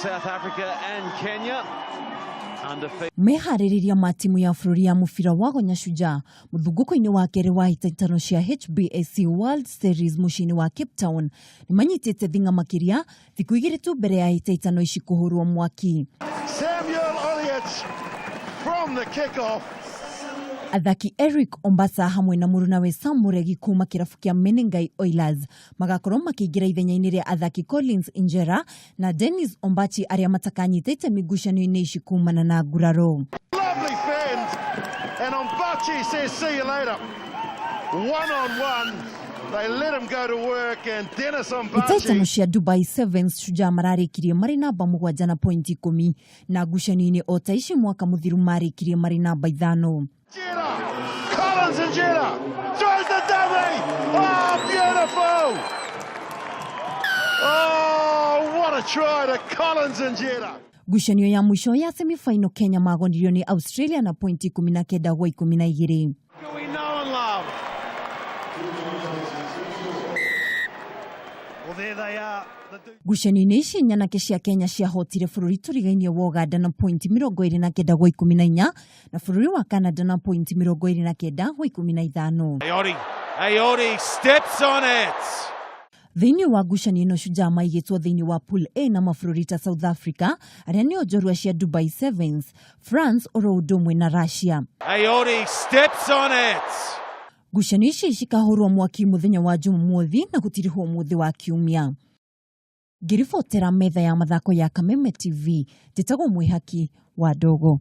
South Africa and Kenya. Undefeated. Meharĩrĩria ma timu ya bũrũri ya mũbira wa gonya Shujaa mũthungũko-inĩ wa kerĩ wa hĩtahĩtano cia HBSC World Series mũciĩ-inĩ wa Cape Town nĩ manyitĩte thing'a makĩria thikũ igĩrĩ tu mbere ya hĩtahĩtano ici kũhũrwo mwaki. Samuel Oliech from the kickoff. Athaki Eric Ombasa hamwe na mũrunawe Sam Muregi kuma kĩrabu kĩa Menengai Oilers magakorwo makĩingĩra ithenya-inĩ rĩa athaki Collins Injera na Dennis Ombachi arĩa matakanyita itemi ngucanio-inĩ ici kumana na nguraro. Lovely fend. And Ombachi says, see you later. One on one. They let him go to work and Dennis Hĩtahĩtano Ombachi. cia Dubai Sevens Shujaa mararĩkirie marĩ namba mũgwanja na pointi ikũmi na ngucanio-inĩ o ta ici mwaka mũthiru marĩkirie marĩ namba ithano. Jetta. Collins and Jetta. Throws the dummy. Oh, beautiful. Oh, what a try to Collins and Jetta. Ngucanio ya mũico ya semifinal Kenya magonirio nĩ Australia na pointi 19 gwa 12. We know and love. Well, there they are. The Ngucanio-inĩ ici nyanake cia Kenya ciahotire bũrũri tũrigainie wa Uganda na pointi 29 gwa 14 na bũrũri wa Canada na pointi 29 gwa 15. Aotti. Aotti steps on it. Thĩinĩ wa ngucanio ĩno Shujaa maigĩtwo thĩinĩ wa Pool A na mabũrũri ta South Africa arĩa nĩo njorua cia Dubai Sevens, France oro ũndũ ũmwe na Russia. Aotti steps on it. Ngucanio ici cikahũrwo mwaki mũthenya wa Jumamothi na gũtirihwo mũthĩ wa Kiumia. Ngĩribotera metha ya mathako ya Kameme TV, njĩtagwo Mwĩhaki wa Ndogo.